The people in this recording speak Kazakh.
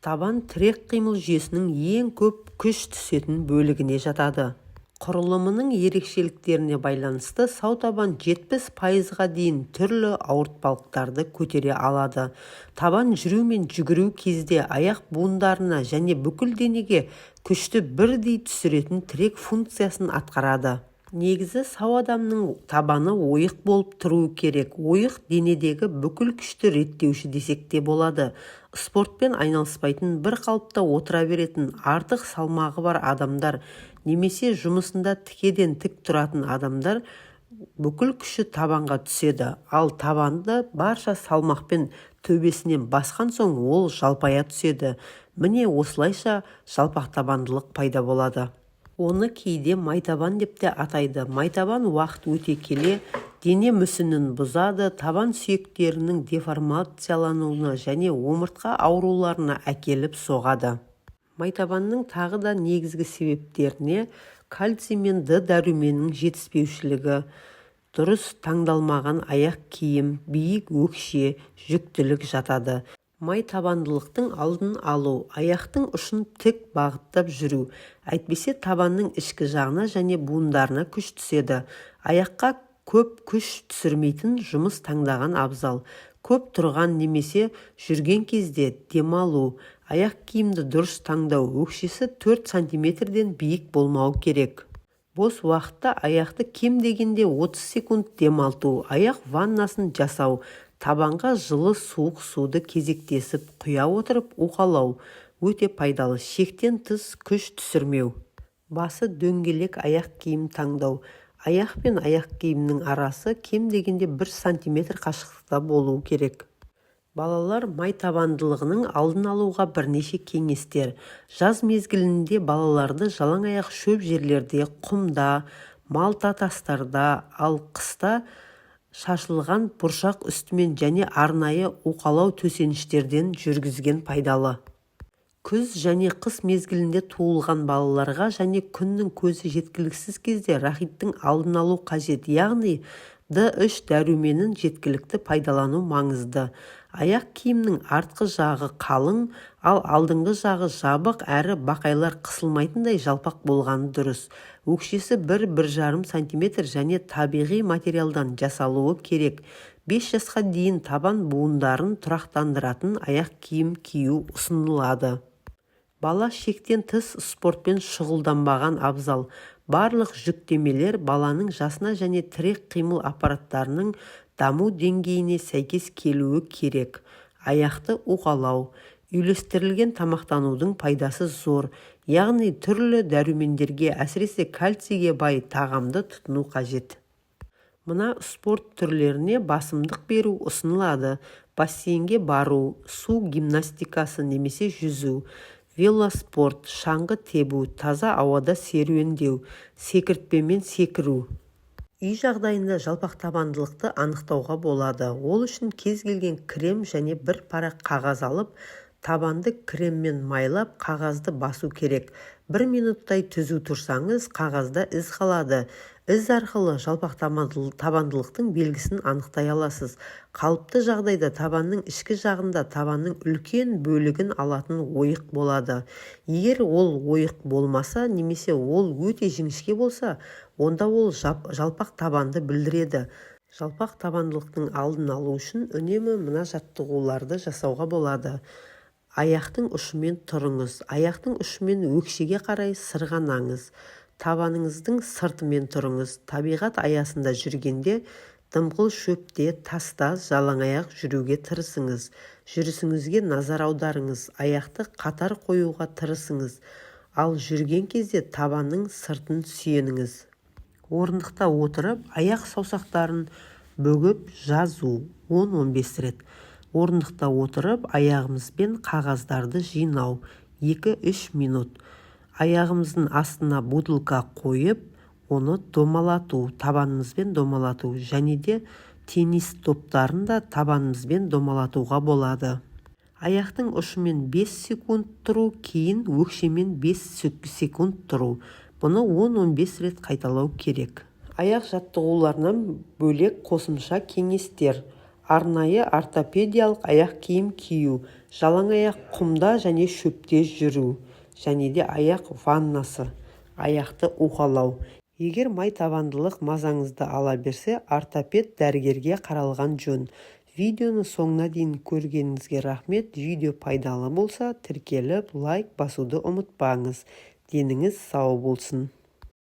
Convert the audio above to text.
Табан тірек-қимыл жүйесінің ең көп күш түсетін бөлігіне жатады. Құрылымының ерекшеліктеріне байланысты сау табан 70%-ға дейін түрлі ауыртпалықтарды көтере алады. Табан жүру мен жүгіру кезде аяқ буындарына және бүкіл денеге күшті бірдей түсіретін тірек функциясын атқарады. Негізі сау адамның табаны ойық болып тұруы керек. Ойық денедегі бүкіл күшті реттеуші десек те болады. Спортпен айналыспайтын, бір қалыпта отыра беретін, артық салмағы бар адамдар немесе жұмысында тікеден тік тұратын адамдар бүкіл күші табанға түседі. Ал табанды барша салмақпен төбесінен басқан соң, ол жалпая түседі. Міне, осылайша жалпақтабандылық пайда болады. Оны кейде майтабан деп те атайды. Майтабан уақыт өте келе дене мүсінін бұзады, табан сүйектерінің деформациялануына және омыртқа ауруларына әкеліп соғады. Майтабанның тағы да негізгі себептеріне кальций мен Д дәруменінің жетіспеушілігі, дұрыс таңдалмаған аяқ киім, биік өкше, жүктілік жатады. Майтабандылықтың алдын алу: аяқтың ұшын тік бағыттап жүру, әйтпесе табанның ішкі жағына және буындарына күш түседі. Аяққа көп күш түсірмейтін жұмыс таңдаған абзал. Көп тұрған немесе жүрген кезде демалу. Аяқ киімді дұрыс таңдау: өкшесі 4 сантиметрден биік болмауы керек. Бос уақытта аяқты кем дегенде 30 секунд демалту, аяқ ваннасын жасау, табанға жылы, суық суды кезектесіп құя отырып уқалау өте пайдалы. Шектен тыс күш түсірмеу. Басы дөңгелек аяқ киім таңдау. Аяқ пен аяқ киімнің арасы кем дегенде 1 сантиметр қашықтықта болуы керек. Балалар майтабандылығының алдын алуға бірнеше кеңестер. Жаз мезгілінде балаларды жалаң аяқ шөп жерлерде, құмда, малта тастарда, ал қыста шашылған бұршақ үстімен және арнайы уқалау төсеніштерден жүргізген пайдалы. Күз және қыс мезгілінде туылған балаларға және күннің көзі жеткіліксіз кезде рахиттің алдын алу қажет, яғни Д3 дәруменін жеткілікті пайдалану маңызды. Аяқ киімнің артқы жағы қалың, ал алдыңғы жағы жабық әрі бақайлар қысылмайтындай жалпақ болғаны дұрыс. Өкшесі 1-1,5 сантиметр және табиғи материалдан жасалуы керек. 5 жасқа дейін табан буындарын тұрақтандыратын аяқ киім кию ұсынылады. Бала шектен тыс спортпен шұғылданбаған абзал. Барлық жүктемелер баланың жасына және тірек-қимыл аппараттарының даму деңгейіне сәйкес келуі керек. Аяқты уқалау, үйлестірілген тамақтанудың пайдасы зор, яғни түрлі дәрумендерге, әсіресе кальцийге бай тағамды тұтыну қажет. Мына спорт түрлеріне басымдық беру ұсынылады: бассейнге бару, су гимнастикасы немесе жүзу, велоспорт, шаңғы тебу, таза ауада серуендеу, секіртпемен секіру. Үй жағдайында жалпақтабандылықты анықтауға болады. Ол үшін кез келген крем және бір парақ қағаз алып, табанды креммен майлап, қағазды басу керек. Бір минуттай түзу тұрсаңыз, қағазда із қалады. Із арқылы жалпақтабандылықтың белгісін анықтай аласыз. Қалыпты жағдайда табанның ішкі жағында табанның үлкен бөлігін алатын ойық болады. Егер ол ойық болмаса немесе ол өте жіңішке болса, онда ол жалпақ табанды білдіреді. Жалпақ табандылықтың алдын алу үшін үнемі мына жаттығуларды жасауға болады: аяқтың ұшымен тұрыңыз, аяқтың ұшымен өкшеге қарай сырғанаңыз, табаныңыздың сыртымен тұрыңыз. Табиғат аясында жүргенде дымқыл шөпте, таста жалаңаяқ жүруге тырысыңыз. Жүрісіңізге назар аударыңыз, аяқты қатар қоюға тырысыңыз, ал жүрген кезде табанның сыртын сүйеніңіз. Орындықта отырып, аяқ саусақтарын бүгіп жазу 10-15 рет. Орындықта отырып, аяғымызбен қағаздарды жинау 2-3 минут. Аяғымыздың астына бутылка қойып, оны домалату, табанымызбен домалату және де теннис топтарын да табанымызбен домалатуға болады. Аяқтың ұшымен 5 секунд тұру, кейін өкшемен 5 секунд тұру. Бұны 10-15 рет қайталау керек. Аяқ жаттығуларынан бөлек қосымша кеңестер: Арнайы ортопедиялық аяқ киім кию, жалаң аяқ құмда және шөпте жүру және де аяқ ваннасы, аяқты уқалау. Егер майтабандылық мазаңызды ала берсе, ортопед дәрігерге қаралған жөн. Видеоны соңына дейін көргеніңізге рахмет. Видео пайдалы болса, тіркеліп, лайк басуды ұмытпаңыз. Деніңіз сау болсын.